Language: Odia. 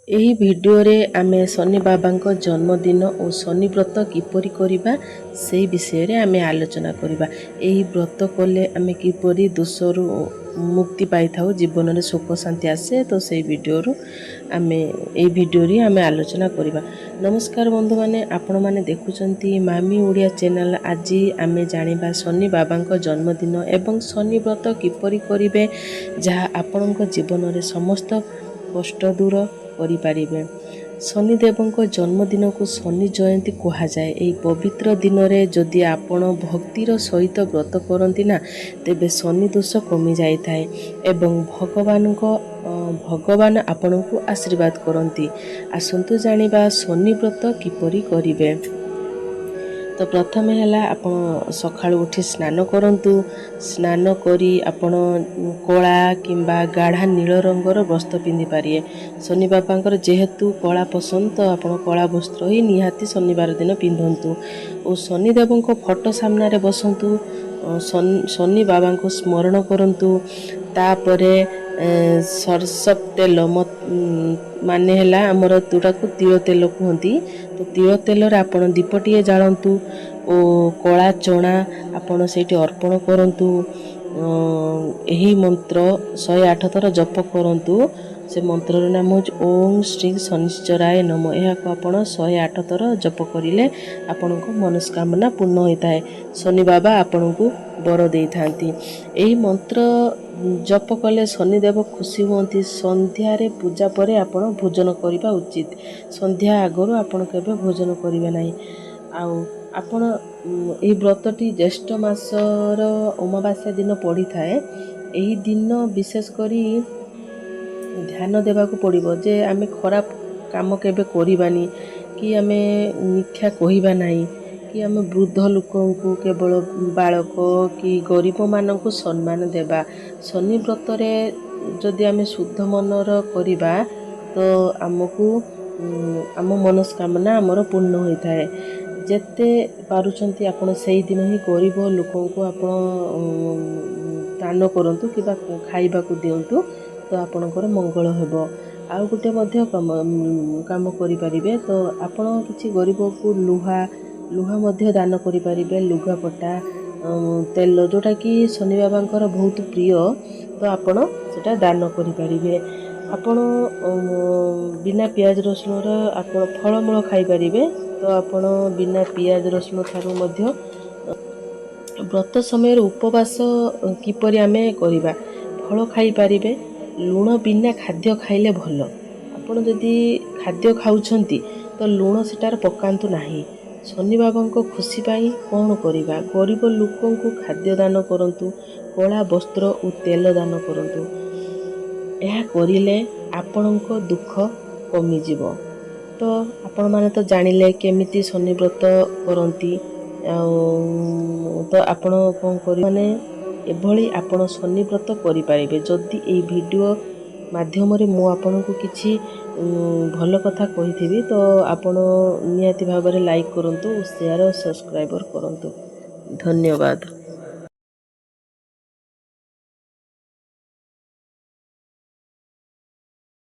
ଏହି ଭିଡ଼ିଓରେ ଆମେ ଶନି ବାବାଙ୍କ ଜନ୍ମଦିନ ଓ ଶନି ବ୍ରତ କିପରି କରିବା, ସେଇ ବିଷୟରେ ଆମେ ଆଲୋଚନା କରିବା। ଏହି ବ୍ରତ କଲେ ଆମେ କିପରି ଦୋଷରୁ ମୁକ୍ତି ପାଇଥାଉ, ଜୀବନରେ ସୁଖ ଶାନ୍ତି ଆସେ, ତ ସେଇ ଭିଡ଼ିଓରୁ ଆମେ ଏଇ ଭିଡ଼ିଓରେ ଆମେ ଆଲୋଚନା କରିବା। ନମସ୍କାର ବନ୍ଧୁମାନେ, ଆପଣମାନେ ଦେଖୁଛନ୍ତି ମାମି ଓଡ଼ିଆ ଚ୍ୟାନେଲ୍। ଆଜି ଆମେ ଜାଣିବା ଶନି ବାବାଙ୍କ ଜନ୍ମଦିନ ଏବଂ ଶନି ବ୍ରତ କିପରି କରିବେ, ଯାହା ଆପଣଙ୍କ ଜୀବନରେ ସମସ୍ତ କଷ୍ଟ ଦୂର କରିପାରିବେ। ଶନିଦେବଙ୍କ ଜନ୍ମଦିନକୁ ଶନି ଜୟନ୍ତୀ କୁହାଯାଏ। ଏହି ପବିତ୍ର ଦିନରେ ଯଦି ଆପଣ ଭକ୍ତିର ସହିତ ବ୍ରତ କରନ୍ତି ନା, ତେବେ ଶନି ଦୋଷ କମିଯାଇଥାଏ ଏବଂ ଭଗବାନ ଆପଣଙ୍କୁ ଆଶୀର୍ବାଦ କରନ୍ତି। ଆସନ୍ତୁ ଜାଣିବା ଶନି ବ୍ରତ କିପରି କରିବେ। ତ ପ୍ରଥମେ ହେଲା, ଆପଣ ସକାଳୁ ଉଠି ସ୍ନାନ କରନ୍ତୁ। ସ୍ନାନ କରି ଆପଣ କଳା କିମ୍ବା ଗାଢ଼ା ନୀଳ ରଙ୍ଗର ବସ୍ତ୍ର ପିନ୍ଧିପାରିବେ। ଶନି ବାବାଙ୍କର ଯେହେତୁ କଳା ପସନ୍ଦ, ତ ଆପଣ କଳା ବସ୍ତ୍ର ହିଁ ନିହାତି ଶନିବାର ଦିନ ପିନ୍ଧନ୍ତୁ ଓ ଶନିଦେବଙ୍କ ଫଟୋ ସାମ୍ନାରେ ବସନ୍ତୁ। ଶନି ବାବାଙ୍କୁ ସ୍ମରଣ କରନ୍ତୁ। ତାପରେ ସୋରିଷ ତେଲ, ମାନେ ହେଲା ଆମର ଯେଉଁଟାକୁ ତିଳ ତେଲ କୁହନ୍ତି, ତ ତିଳ ତେଲରେ ଆପଣ ଦୀପଟିଏ ଜାଳନ୍ତୁ ଓ କଳା ଚଣା ଆପଣ ସେଇଠି ଅର୍ପଣ କରନ୍ତୁ। ଏହି ମନ୍ତ୍ର 108 ଥର ଜପ କରନ୍ତୁ। ସେ ମନ୍ତ୍ରର ନାମ ହେଉଛି ଓಂ ଶ୍ରୀ ଶନିଶ୍ଚରାୟ ନମ। ଏହାକୁ ଆପଣ 108 ଥର ଜପ କରିଲେ ଆପଣଙ୍କ ମନସ୍କାମନା ପୂର୍ଣ୍ଣ ହୋଇଥାଏ। ଶନି ବାବା ଆପଣଙ୍କୁ ବର ଦେଇଥାନ୍ତି। ଏହି ମନ୍ତ୍ର ଜପ କଲେ ଶନିଦେବ ଖୁସି ହୁଅନ୍ତି। ସନ୍ଧ୍ୟାରେ ପୂଜା ପରେ ଆପଣ ଭୋଜନ କରିବା ଉଚିତ। ସନ୍ଧ୍ୟା ଆଗରୁ ଆପଣ କେବେ ଭୋଜନ କରିବେ ନାହିଁ। ଆଉ ଆପଣ ଏହି ବ୍ରତଟି ଜ୍ୟେଷ୍ଠ ମାସର ଅମାବାସ୍ୟା ଦିନ ପଡ଼ିଥାଏ। ଏହି ଦିନ ବିଶେଷ କରି ଧ୍ୟାନ ଦେବାକୁ ପଡ଼ିବ ଯେ ଆମେ ଖରାପ କାମ କେବେ କରିବାନି, କି ଆମେ ମିଥ୍ୟା କହିବା ନାହିଁ, କି ଆମେ ବୃଦ୍ଧ ଲୋକଙ୍କୁ, କେବଳ ବାଳକ କି ଗରିବମାନଙ୍କୁ ସମ୍ମାନ ଦେବା। ଶନି ବ୍ରତରେ ଯଦି ଆମେ ଶୁଦ୍ଧ ମନର କରିବା, ତ ଆମକୁ ଆମ ମନସ୍କାମନା ଆମର ପୂର୍ଣ୍ଣ ହୋଇଥାଏ। ଯେତେ ପାରୁଛନ୍ତି, ଆପଣ ସେଇଦିନ ହିଁ ଗରିବ ଲୋକଙ୍କୁ ଆପଣ ଦାନ କରନ୍ତୁ କିମ୍ବା ଖାଇବାକୁ ଦିଅନ୍ତୁ, ତ ଆପଣଙ୍କର ମଙ୍ଗଳ ହେବ। ଆଉ ଗୋଟେ ମଧ୍ୟ କାମ କରିପାରିବେ। ତ ଆପଣ କିଛି ଗରିବକୁ ଲୁହା ମଧ୍ୟ ଦାନ କରିପାରିବେ, ଲୁଗାପଟା, ତେଲ, ଯେଉଁଟାକି ଶନି ବାବାଙ୍କର ବହୁତ ପ୍ରିୟ, ତ ଆପଣ ସେଇଟା ଦାନ କରିପାରିବେ। ଆପଣ ବିନା ପିଆଜ ରସୁଣର ଆପଣ ଫଳମୂଳ ଖାଇପାରିବେ। ତ ଆପଣ ବିନା ପିଆଜ ରସୁଣ ଠାରୁ ମଧ୍ୟ ବ୍ରତ ସମୟରେ ଉପବାସ କିପରି ଆମେ କରିବା? ଫଳ ଖାଇପାରିବେ। ଲୁଣ ବିନା ଖାଦ୍ୟ ଖାଇଲେ ଭଲ। ଆପଣ ଯଦି ଖାଦ୍ୟ ଖାଉଛନ୍ତି, ତ ଲୁଣ ସେଟାରେ ପକାନ୍ତୁ ନାହିଁ। ଶନି ବାବାଙ୍କ ଖୁସି ପାଇଁ କ'ଣ କରିବା? ଗରିବ ଲୋକଙ୍କୁ ଖାଦ୍ୟ ଦାନ କରନ୍ତୁ। କଳା ବସ୍ତ୍ର ଓ ତେଲ ଦାନ କରନ୍ତୁ। ଏହା କରିଲେ ଆପଣଙ୍କ ଦୁଃଖ କମିଯିବ। ତ ଆପଣମାନେ ତ ଜାଣିଲେ କେମିତି ଶନି ବ୍ରତ କରନ୍ତି। ଆଉ ତ ଆପଣ କ'ଣ କରିବେ, ମାନେ ଏଭଳି ଆପଣ ଶନି ବ୍ରତ କରିପାରିବେ। ଯଦି ଏଇ ଭିଡ଼ିଓ ମାଧ୍ୟମରେ ମୁଁ ଆପଣଙ୍କୁ କିଛି ଭଲ କଥା କହିଥିବି, ତ ଆପଣ ନିହାତି ଭାବରେ ଲାଇକ୍ କରନ୍ତୁ, ସେୟାର, ସବସ୍କ୍ରାଇବର କରନ୍ତୁ। ଧନ୍ୟବାଦ।